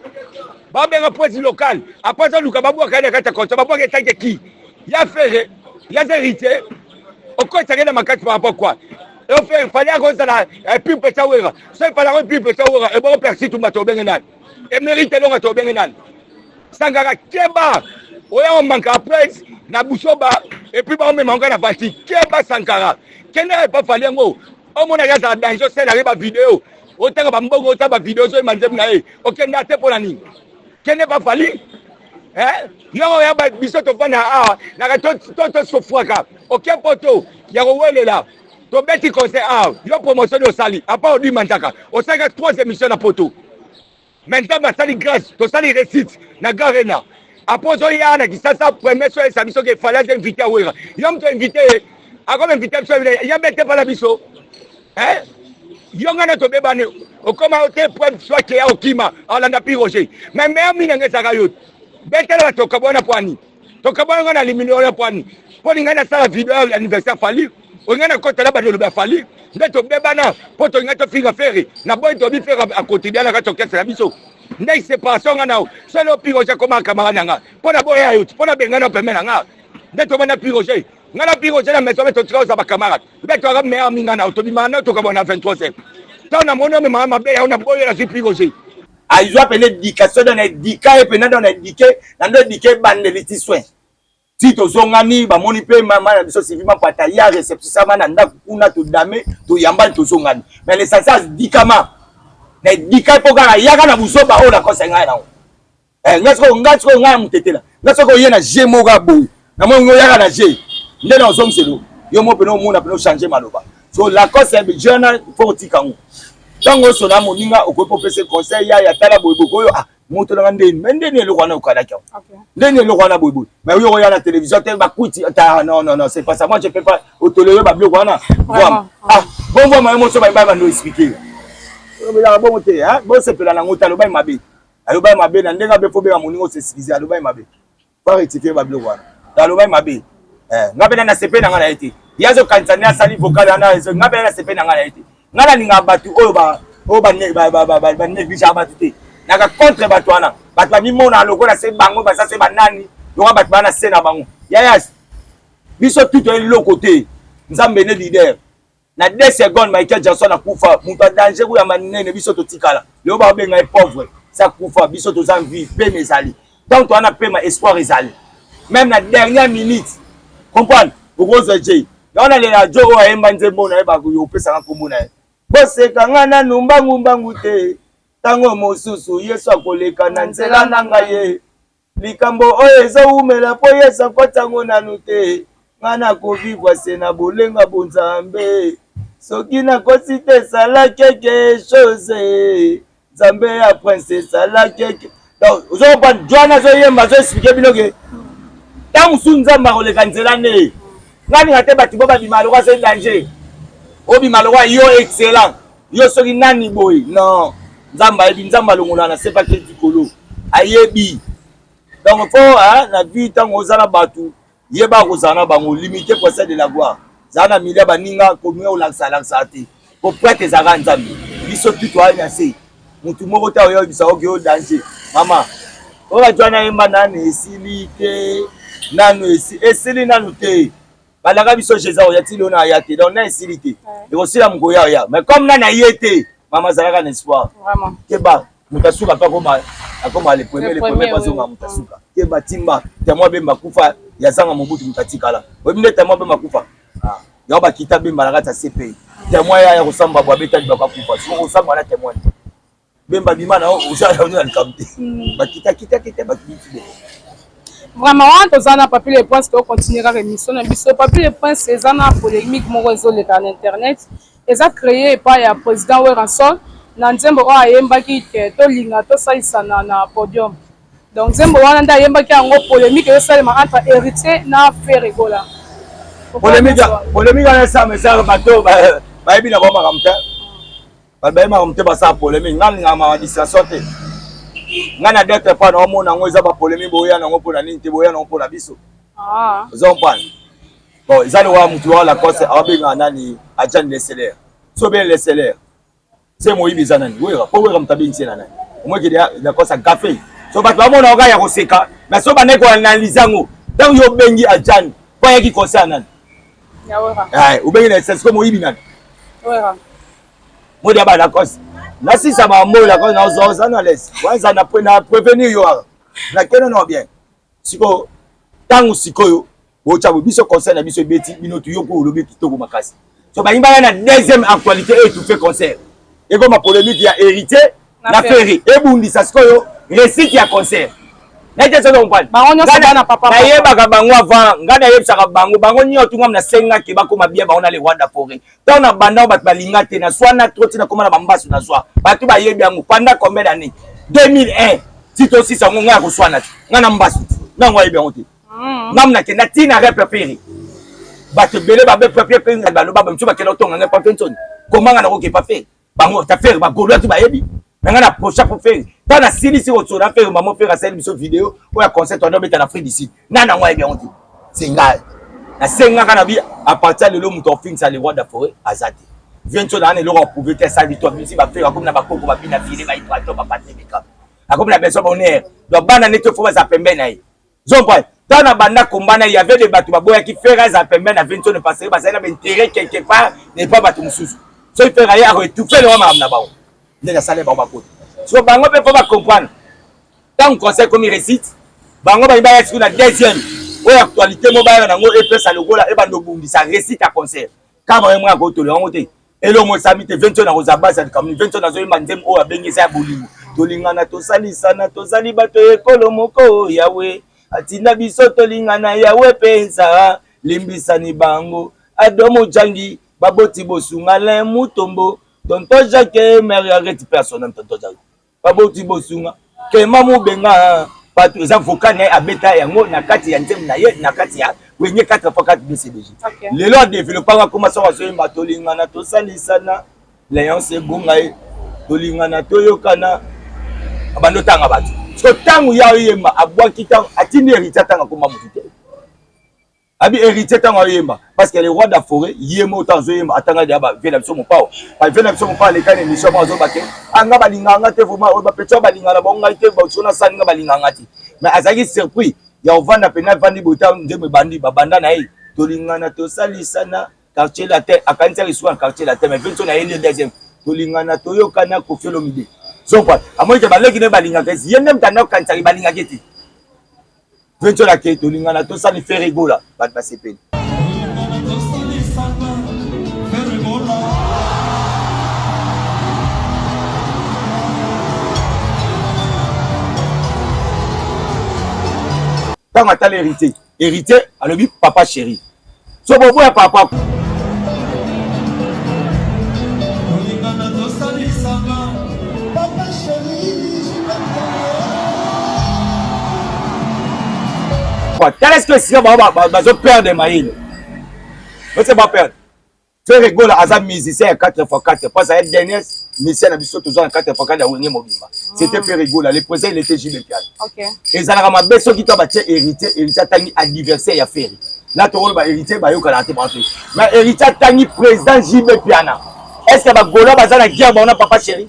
Babenga président local. Après aluka babwaka ye na kati ya contrat, babwaka etanke ki? Ya Ferre, ya héritier. Okotisaka na makasi par rapport quoi? Ferre fallait akozala pipe ta wera. Soki fallait ako pipe ta wera, ebongo Percy Tumba tobenge nani? Emerite Elonga tobenge nani? Sangaka keba oya omanka presse na busoba et puis baomema ngo na vati keba Sankara kende epa Fally yango omonaki azala danger osalelaki ba video otanga bambongo otanga ba video ozoyemba nzembo na ye okenda te mpo na nini kende epa Fally eh yongo ya biso tofanda awa naka tosofwaka oke poto ya kowelela tobeti concert awa yo promotion osali apa odima ntaka osalaka trois émissions na poto. Mais Nzambe asali grâce, tosali réussite na Grand Arena. Après ozoya na Kisasa premier soir esa biso ke fallait aza invité Wera. Yo moto invité ye, akoma invité biso ya bete pala biso. Hein? Yo nga na tobebani okoma te point soit ke ya okima alanda pi Roger. Mais meilleur mina ngezaka yo. Betela bato kabwana pwani. Tokabwana nga na limino wana pwani. Mpo ningai nasala video ya anniversaire Fally. Olingai nakota na bato loba Fally. Nde tobebana mpo tolingai tofinga Ferre. Na boyi tobi Ferre akontribua na kati orchestre na biso. Nde separation nga nao. Solo Pi Roger akoma camarade na nga. Mpo na boya yo, mpo na bengana pembeni na nga. Nde tobanda Pi Roger. Nga na Pi Roger na maison mpe totika kozala ba camarade. Mpe toyaka meilleur ami nga nao. Tobimaka nao tokabwana na 23 heures. Ntango namoni omemaka mabe yao na boyi nazwi Pi Roger. Azwa pene education donc na eduka ye pena donc na eduke na ndo eduke ebandeli ti soin ti tozongani bamoni mpe mama na biso Sylvie Mampata ya reception sama na ndako kuna todame toyambani tozongani mais l'essentiel azidikama na edika mpo kaka yaka na buzoba oyo nakosa ngai nango eh, nga sikoyo nga sikoyo ngai ya motetela nga soki oye na je moko ya boye namoni ngo oyaka na je nde na ozongiselo yo moko pene omona pene ochange maloba so lacoste ya je wana fo kotika yango ntango osola moninga okoki kopesa conseil ya ya tala boye boye oyo ah moto nanga ndeni me ndeni eloko wana okalaki yango ndeni eloko wana boye boye mais oyo oya na télévision te bakuti ta non non non c'est pas ça moi je peux pas otolere babiloko wana ah bon voama yo moso bayeba bando expliquer oyaka bongo te bosepela nango te alobaki mabe alobaki mabe na ndenge abe fo benga moninga osexcuse alobaki mabe Ba rectifier ba biloko wana. Alobaki mabe. Eh, nga pena na sepe na nga na ye te. Ye azokanisa nde asali vocal wana, nga pena na sepe na nga na ye te. Nga nalingaka bato oyo ba oyo ba ba ba ba ba negligeaka bato te. Naka contre bato wana. Bato bamimona lokola se bango baza se banani, lokola bato baa na se na bango. Yaya, biso tout eloko te. Nzambe nde leader. Na 2 secondes Michael Jackson akufa, moto ya danger kuya manene biso totikala. Lelo babenga ye pauvre, sa kufa biso toza en vie, pema ezali. Tant toza na pema espoir ezali. Même na dernière minute. Comprendre? Okozwa Jay. Yango nalela Jo oyo ayemba nzembo na ye bakopesaka nkombo na ye. Boseka nga nanu mbangu mbangu te. Tango mosusu Yesu akoleka na nzela na ngai ye. Likambo oyo ezo wumela po Yesu akoti yango nanu te. Nga nako vivre se na bolenga bonzambe. Soki nakosi te sala quelque chose. Nzambe ya prince sala quelque. Donc ozo comprendre Joana azo yemba azo expliquer bino ke ntango mosusu Nzambe akoleka nzela nde. Nga ninga te bato bo babima lokola soki danger. Obima lokola yo excellent. Yo soki nani boye non nzambe ayebi nzambe alongola na sepa te likolo ayebi donc fo na vie ntango oza na bato yeba kozala na bango limite procès de la gloire zala na milia baninga komia olakisa lakisa te po prêtre ezalaka nzambe biso tu toyali na se motu moko te oyoyebisa oke yo danger mama oyo bato wana yemba nanu esili te nanu esili nanu te balaka biso jesus oya ti lona aya te donc na esili te ekosila mokolo ya oya mais comme nani aye te mama azalaka na espoir keba moto asuka mpe akoma akoma le premier le premier mpe azonga moto asuka keba timba témoin bemba kufa ya zanga mobutu moto atikala oyebi nde témoin bemba kufa yango bakita bemba na kati ya cpi. Témoin ya kosamba bo abeta libaka kufa. Soko kosamba na témoin. Bemba bima na oza na likambo te. Hmm. Bakita kita kita bakiti te. Vraiment wana toza na Papy le Prince to continuer kaka émission na biso. Papy le Prince eza na polémique moko ezoleka na internet. Eza créé epai ya président Werrason na nzembo oyo ayembaki ke tolinga tosalisana na podium. Donc nzembo wana nde ayembaki yango polemique ezosalema entre Heritier na Ferre Gola. Polemique polemique wana esama esala bato bayebi na bango makambo te. Bato bayebi makambo te basala polemique. Ngai nalingaka makambo distraction te. Ngai na dete pa naomona yango eza ba polemique boya nango mpo na nini te boya nango mpo na biso. Ah. Ozo comprendre? Bon eza lokola motu wana Lacoste abengaka nani Adjani Leseler. So bien Leseler. Se moyibi eza nani? Wera. Po Wera moto abengisi ye na nani? Omoni ke Lacoste agafe. So bato bamona yango kaka ya koseka, mais so bandaki koanalyse yango, ntango yo obengi Adjani, po ayaki concert ya nani? Ya Wera. Eh, obengi na siko moyibi nani? Wera. Modi ya ba Lacoste. Nasisa makambo oyo Lacoste na oza na l'aise. Waza na na prévenir yo awa. Na keno no bien. Sikoyo ntango sikoyo botya boye biso concert na biso ebeti bino tuyoko olobi kitoko makasi so balingi baya na deuxième actualité oyo étouffe concert ekoma polémique ya héritier na ferre ebundisa sikoyo réussite ya concert naye te soki comprendre nayebaka bango avant ngai nayebisaka bango bango nyonso ngam nasengaki bakoma bien bango na le roi d'afore ntango na banda bato balinga te naswana trop ti nakoma na bambasu nazwa bato bayebi yango pendant combien d'année 2001 ti tosisa yango ngai akoswana te ngai na mbasu nango ayebi yango te mm. ngam nakenda ti na repe pere bato ebele babe papier mpe baloba bamisu bakenda kotonga ngai papier nsoni komanga nakokepa fere bango ta fere bagolois ti bayebi na ngai na procha po fere ntango nasilisi kosola fere mamo fere asali biso video oyo ya concert wana obeta na afrique du sud nani yango ayebi yango te se ngai nasengaka na bi à partir lelo moto afingisa le roi de la forêt aza te vieux nso na eloko aprouve te asali to abimisi bafere akomi na bakoko babina file baibrato bapatri bikam akomi na besoin bonheur donc bana neti fo baza pembe na ye Zompa, tant na banda combat na il y avait des bato baboyaki Ferre azala pembeni na Vincent parce que bazali na ba intérêt quelque part n'est pas bato mosusu. Soki Ferre aye ako étouffer le makambo na bango. Nde nasala bango bakota. So bango pe faut ba comprendre. Tant conseil comme réussite, bango bayi baya sikoyo na deuxième oyo actualité mo baya nango epesa lokola ebanda obundisa réussite ya concert. Kama ye moko akotolo yango te. Elongo esami te 20 nakozala base ya likambo 20 nazoyemba nzembo oyo abengi eza ya bolingo tolingana tosalisana tozali bato ya ekolo moko yawe atinda biso tolingana yawe mpenza limbisani bango adomo jangi baboti bosunga alain mutombo tonton jacques mère ya reti personne tonton jacques Baboti bosunga Clement Mubenga bato eza vocal na ye abeta yango na kati ya nzembo na ye na kati ya wenge 4 x 4 BCBG. Okay. Lelo a développer nga koma soko azoyemba tolingana tosalisana Leonce ebonga ye tolingana toyokana abandi otanga bato so ntango ya oyemba abwaki ntango atindi héritier atanga koma motu te Abi héritier tango ayemba parce que le roi de la forêt ye moko tango azoyemba atanga deja ba vie na biso mopao ba vie na biso mopao aleka na émission moko azoba ke anga ah, balingaka nga te vraiment oyo bapetia balingaka na bango ngai te so nasali nga balingaka nga te mais azalaki surpris ya kovanda mpena avandi boye ta nzembo ebandi babanda na ye tolingana tosalisana quartier latin akanisaki lisusu na quartier latin mais vinso na ye nde deuxième tolingana toyokana Koffi Olomide zopa amoni ke baleki ne balingaka ye nde moto anda kokanisaki balingaki te Venture la ke tolingana tosali Ferre Gola bato basepeli. Ntango atali héritier, héritier alobi papa chéri. So boboya papa. Tala est-ce que esika bango bazo perdre mayele. Bose ba perdre. Ferre Gola aza musicien ya 4x4 parce que dernier musicien na biso toza na 4x4 ya Wenge mobimba. C'était mm. Ferre Gola, le président il était JB Mpiana. Okay. Ezalaka mabe soki to batie héritier, héritier atangi adversaire ya Ferre. Na tokolo ba héritier bayokana te bango te. Mais héritier atangi président JB Mpiana. Est-ce que ba Gola baza na guerre bango na papa chéri?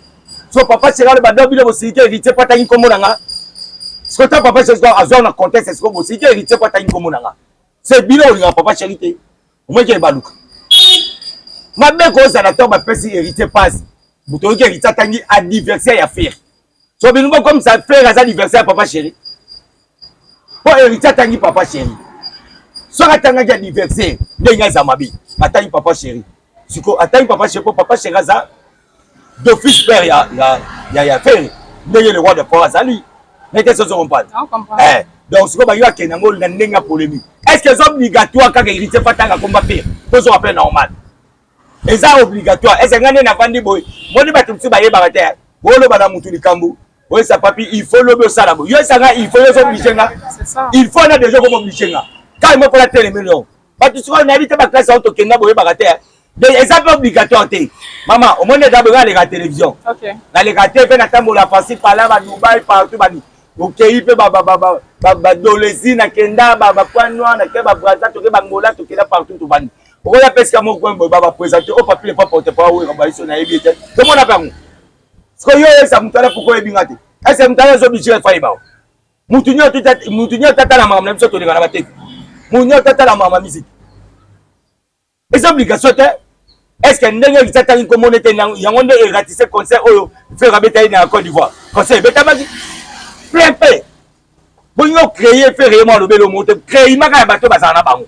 So papa chéri aloba do bino bosiliki héritier po atangi kombo na nga. Sikoyo ta papa chéri azwa na contexte sikoyo bosiliki héritier po atangi kombo na nga. C'est bino olingaka papa chéri te. Omoni ke baluka mabe kozala ntango bapesi héritier pasi moto oyoki héritier atangi adversaire ya ferre so bino bokomisa ferre aza adversaire ya papa chéri mpo héritier atangi papa chéri soki atangaki adversaire ndenge aza mabe atangi papa chéri. Siko atangi papa chéri po papa chéri aza d'office père ya ya ya ya Ferre ndenge le roi de forêt azali mais te sozo comprendre eh donc siko ba yo akende yango na ndenge ya polémique est ce que eza obligatoire kaka héritier fatanga komba Ferre tozoka mpe normal eza obligatoire est ce que ngai nde navandi boye moni bato mosusu bayebaka te boloba na mutu likambo oyesa papi il faut lobi osala boye yo esanga il faut yo ozoblige nga il faut na deja okoma oblige nga kaka moko na telemeli yo bato sikoyo nayebi te baklase yango tokenda boyebaka te donc eza mpe obligatoire te mama omoni eza boye naleka télévision naleka te mpe natambola pasi pala badubai partout bani okei mpe badolesi nakenda bapoint noir nake babraza toke bangola tokenda partout tobandi okoya mpe esika moko boye babapresente o papi lepa porte parole oyeka baiso nayebi ete tomona mpe yango sikoyo yo oyesa moto wana pourkoi oyebi nga te ese moto wana ezoblige efai bao mutu nyonso tatala makambo na biso tolinga na bateki mutu nyonso tatala makambo ya miziki eza obligation te est ce que ndenge elisa atangi nkombo nete yango nde eratise concert oyo frere abetaki na Côte d'Ivoire concert ebetamaki plein mpe bolingi ocreye frere ye mwa alobeli omo te créimaka ya bato bazala na bango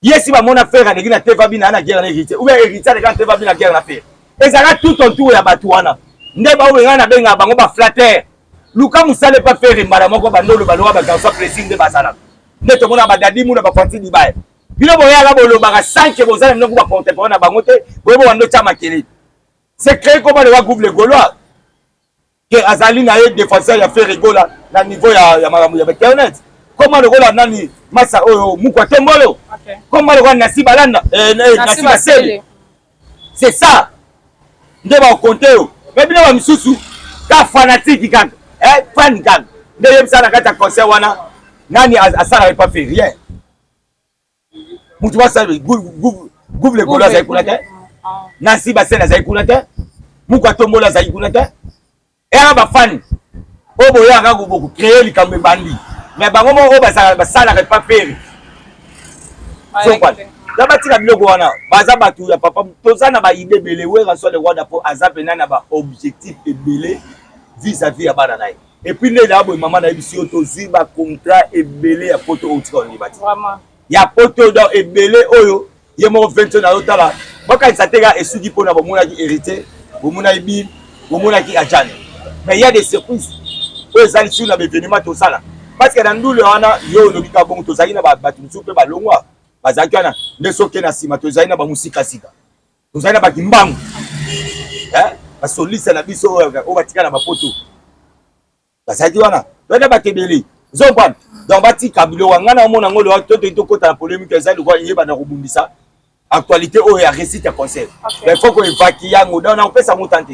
ye si bamona frere aleki na teva bina na guerre na héritier ou bien héritier aleki na teva bina guerre na frere ezalaka tout autour ya bato wana nde baoyo ngai nabengaka bango baflatter luka mosala epa frere mbala moko bando oloba loka bagarçon plaisir nde bazalaka nde tomona badadi muna bafanti dibaya bino boyaka bolobaka sanke boza na bino ku bacontemporain na bango te boye bobando tya makelele c'est créé koma loka groupe le gaulois ke azali na ye défenseur ya Ferre Gola na niveau ya, ya makambo ya internet koma lokola nani masa oyo mukwa tombolo okay. koma lokola nasi balanda eh, eh, nasi basele c'est ça nde bakonte yo me bino bamisusu ka fanatique kaka eh, fan kaka nde yebisa na kati ya concert wana nani asalaka epa fe rien mutu basala gouve le golo azali kuna te nansi basele azali kuna te muku atombola azali kuna te eyaka bafani oyo boyaka bokocreye likambo ebandi me bango moko oyo basalaka epa feri na batika biloko wana baza bato ya papa toza na baide ebele werrason le rwanda mpo aza mpena na baobjectif ebele vis-à-vis ya bana na ye epuis nde na boye mama nayebisi yo tozwi bacontrat ebele ya poto oyo tika ondima te ya poto donc ebele oyo ye moko vento na yo tala bakanisa te kaka esuki mpona bomonaki héritier bomonaki bill bomonaki ajane mais ya des surprises oyo eza lisusu na baevenement tosala parce que na ndule wana yo olobi kaka bongo tozalaki na bato mosusu mpe balongwa bazalaki wana nde soki na nsima tozali na bamosikasika tozali na bakimbangu basolisa na biso oyo batika na bapoto bazalaki wana toyeda bato ebele ozocomprendre donc batika biloko ngai na omona yango loa to toki tokota na polémique eza lokola eyebana kobundisa actualité oyo ya réussite ya concert il faut koevaki yango donc nakopesa yango tan te.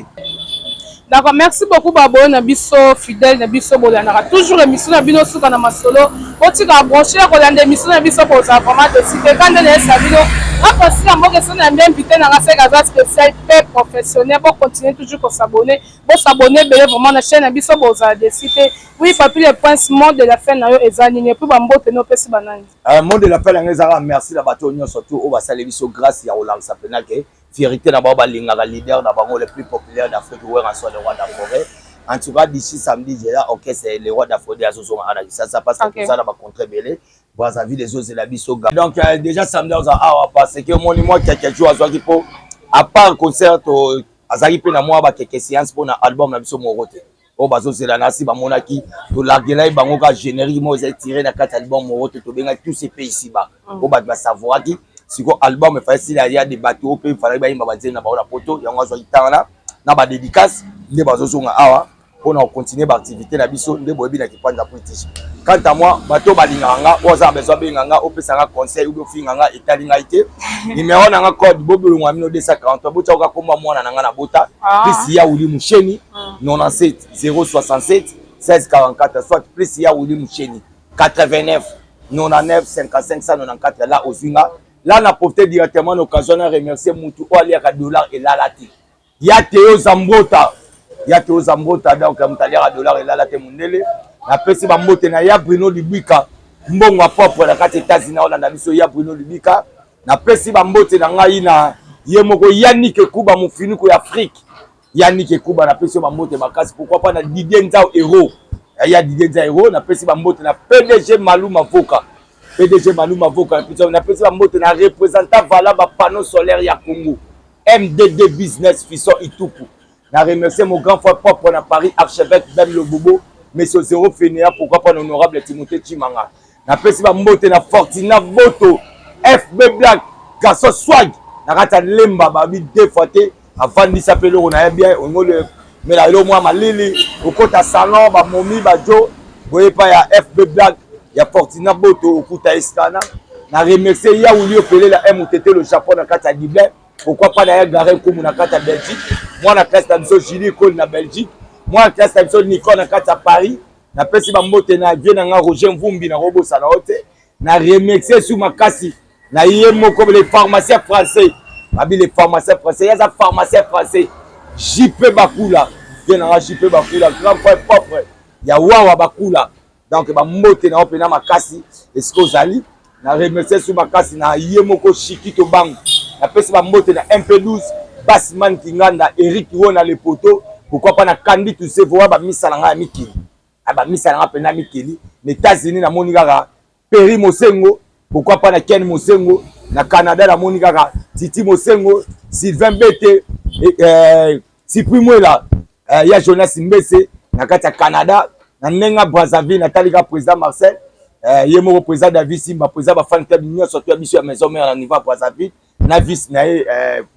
D'accord, merci beaucoup baboyo na biso fidèle na biso bolandaka toujours émission na bino suka na masolo botika branche ya kolanda émission na biso bozala vraiment déçu te kande na yesa bino nga na mboka esoni ya invité na nga seka aza spécial pe professionnel bo continuer toujours ko s'abonner Bo s'abonner ebele vraiment na chaîne na biso bozala dessus te. Oui Papy le prince mot de la fin na yo eza nini et puis ba mbote no opesi ba nani? Euh, mot de la fin na ngai ezaka merci na bato nyonso tout oyo basali biso grâce ya kolakisa mpena ke fierité na bango balingaka leader na bango le plus populaire d'Afrique Werrason le roi d'Afrique. En tout cas d'ici samedi jela orchestre le roi d'Afrique azozonga ana Kinshasa parce que toza na ba contrat ebele Brazzaville ezozela biso donc euh, déjà samedi aza awa parce que omoni mwa quelques jours azwaki mpo à part concert to azalaki mpe na mwa bakeke séance mpo na album na biso moko te oyo bazozela na si bamonaki tolargelaki bango kaka générique moko ezali tire na kati ya album moko te tobengaki tous ces pays ici bas mm. oyo bato basavouraki sikoyo album efali sila ya de bato oyo mpe efalaki bayimba banzembo na bango na poto yango azwaki ntango na badédicace nde bazozonga awa pona ko continuer ba activité na biso nde boyebi na kipanza british quant à moi bato balingaka nga oyo aza na besoin abenga nga opesa nga conseil obi ofinga nga etali ngai te numero na nga code bobolongwa bino 243 botya oka komba mwana na nga na bota ah. plus ya wili musheni 97 067 1644 soit plus ya wili musheni 89 99 55 194 là ozwi nga là na profite directement na occasion na remercier mutu oyo aliaka dollar elala te Ya Theo Zambrota, ya Theo Zambrota donc moto aliaka dollar elala te mundele. Napesi ba mbote na ya Bruno Libika mbongo ya propre na kati Etats-Unis olanda biso ya Bruno Libika. Napesi ba mbote na ngai na ye moko Yannick Ekuba mofinuku ya Afrique. Yannick Ekuba napesi yo ba mbote makasi pourquoi pas na Didier Nzau héros. Ya Didier Nzau héros napesi ba mbote na PDG Malou Mavoka. PDG Malou Mavoka, napesi bambote na représentant vala ba panneau solaire ya Congo, MDD Business Fisson Ituku. Na remercier mon grand frère propre na Paris, archevêque Ben Lobobo, Monsieur Zéro Fenea, pourquoi pas l'honorable Timothée Chimanga. Napesi bambote na Fortina Boto, FB Black, garçon swag, na kati ya Lemba, babi deux fois te, avandisa mpe eloko na ye bien, ongo le mela eloko mwa malili, okota salon, bamomi, bajo, boye epai ya FB Black, ya Fortina Boto, okuta escana. Na remercier Yaouli Opelela M. Tete le Japon na kati ya Dublin. Pourquoi pas na Gare Nkumu na kati ya Belgique, mwana classe na biso Julie Koli na Belgique, mwana classe na biso Nicole na kati ya Paris. Napesi bambote na vieux na nga Roger Mvumbi na kobosana yo te. Na remercier su makasi na ye moko le pharmacien français, babi le pharmacien français, ye aza pharmacien français JP Bakula, vieux na nga JP Bakula, grand frère propre ya Wawa Bakula. Donc bambote na yo mpena makasi esika ozali. Na remercier su makasi na ye moko Chikito Bangu. Napesi bambote na MP12 Basman Kinganda, Eric Wona Le Poto, pourquoi pas na Kandi Tusevo wa bamisa na ngai ya mikili, bamisa na ngai mpena mikili. Na États-Unis namoni kaka Perry Mosengo, pourquoi pas na Ken Mosengo. Na Canada namoni kaka Titi Mosengo, Sylvain Bete, Cyprien Mwela, ya Jonas Mbese na kati ya Canada. Na ndenge Brazzaville natali kaka président Marcel, ye moko président David Simba, président ba fan club nyonso to ya biso ya maison mère na niveau ya Brazzaville, na vice na ye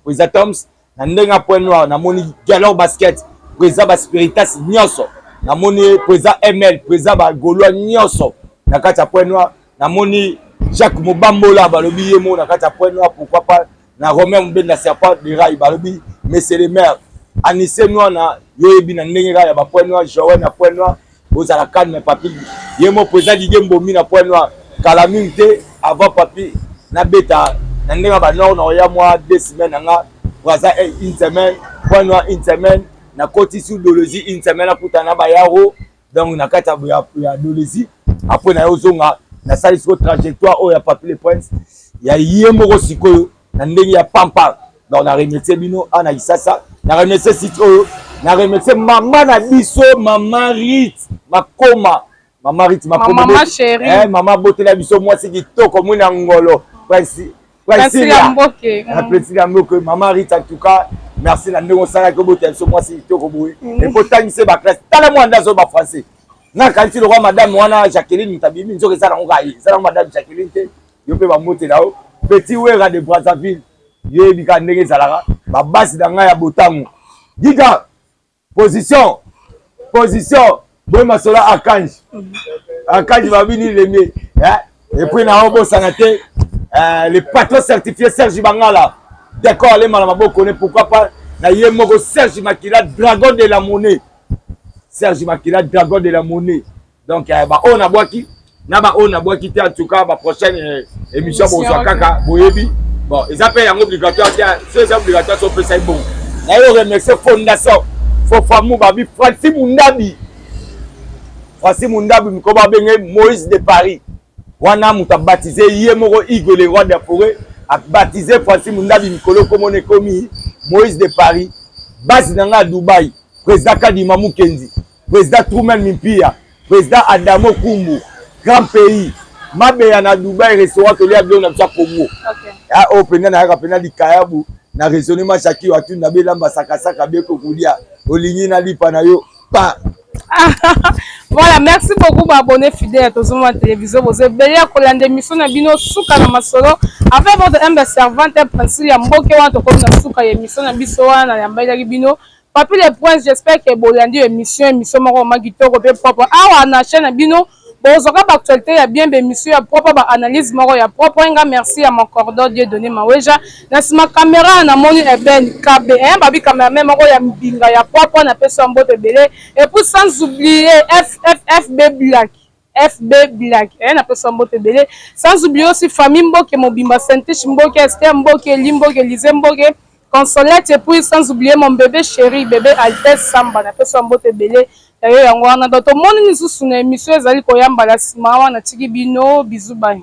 président Toms. Na ndenge Point Noir namoni Galor Basket, président ba Spiritas nyonso, namoni président ML, président ba Gaulois nyonso na kati ya Point Noir. Namoni Jacques Mobambola, balobi ye moko na kati ya Point Noir. Pourquoi pas na Romain Mobenda Serpent de Rail, balobi monsieur le maire Anise Nwana, yoyebi na ndenge kaka ya ba Point Noir, Joël na Point Noir, bozala calme papi. Ye mo président Didier Mbomi na Point Noir, kala mingi te avant papi nabeta na ndenge ya ba nord na oya mwa 2 semaines na nga Braza une semaine, Point Noir une semaine, nakotisi Dolozi une semaine, nakutana na bayaro. Donc na kati ya Dolozi, après na yo ozonga, nasali sikoyo trajectoire oyo ya Papi le Prince ya ye moko sikoyo na ndenge ya pampa. Donc na remercier bino awa na Kisasa, na remercier site oyo, na remercier mama na biso, mama Rit Makoma, mama Rit Makoma, mama chérie. Mama abotela biso mwasi kitoko, mwina ngolo Prince Priscilla Mboke. Priscilla Mboke, mama Rit, en tout cas merci na ndenge osalaki obotela biso mwasi kitoko boye, epo otangisi baclasse. Tala mwana nde azoba français, nakanisi lokwa madame wana Jacqueline Mutabimi, nzoka eza nango kaka ye, eza nango madame Jacqueline te. Yo mpe bambotela yo, petit Wera de Brazzaville, yo yebi kaka ndenge ezalaka. Babasi na ngai ya botango, giga position position boye masolo akanji akanji babini lemie. Et puis na obosana te le patron certifié Serge Bangala, d'accord, alema na maboko ne. Pourquoi pas na ye moko Serge Makila, dragon de la monnaie, Serge Makila, dragon de la monnaie. Donc baoyo nabwaki na baoyo nabwaki te, en tout cas baprochaine émission bozwa kaka boyebi. Bon, eza mpe yango obligatoire te, so eza obligatoire so opesa ye bongo. Na yo remercier fondation Fofamu, babi Francis Mundabi, Francis Mundabi moko babenge Moïse de Paris wana, moto abaptiser ye moko Hugo le roi de la forêt, abaptiser Francis Mundabi mikolo komona ekomi Moïse de Paris. Base na ngai ya Dubai, président Kadima Mukendi, président Truman Mimpia, président Adamo Kumbu, grand pays Mabeya na Dubai, restaurant tolia biloko na biso ya Congo oyo mpenza, nayaka mpenza likayabu na raisonnement Jaki Watuni na belamba sakasaka beko kolia olingi na lipa na yo pa. Voilà, merci beaucoup baabonné fidèle ya Tozomona Télévision. Boza ebele ya kolanda émission na bino Suka na Masolo avec votre humble servante Princile ya Mboke. Wana tokomi na suka ya émission na biso wana, yambaelaki bino Papi le Prince. J'espère que bolandi émission, émission moko ma kitoko mpe propre. Awa na chaîne na bino bozwaka baactualité ya bien, baémission ya propre, baanalyse moko ya propre. Nga merci ya mon cordon Dieu donné Maweja na nsima caméra, namoni Eben Kabe, babi cameraman moko ya mbinga ya propre, napesi ya mbote ebele. Et puis sans oublier FFFB Black, FB Black, napesa mbote ebele. Sans oublier aussi famille Mboke mobimba, Saintiche Mboke, Esther Mboke, Eli Mboke, Lise Mboke, Consolette. Et puis sans oublier mon bébé chéri, bébé Altesse Samba, napesa mbote ebele ya yo. Yango wana, donc tomoni lisusu na émission ezali koyambala nsima wana. Natiki bino, bisous, bye.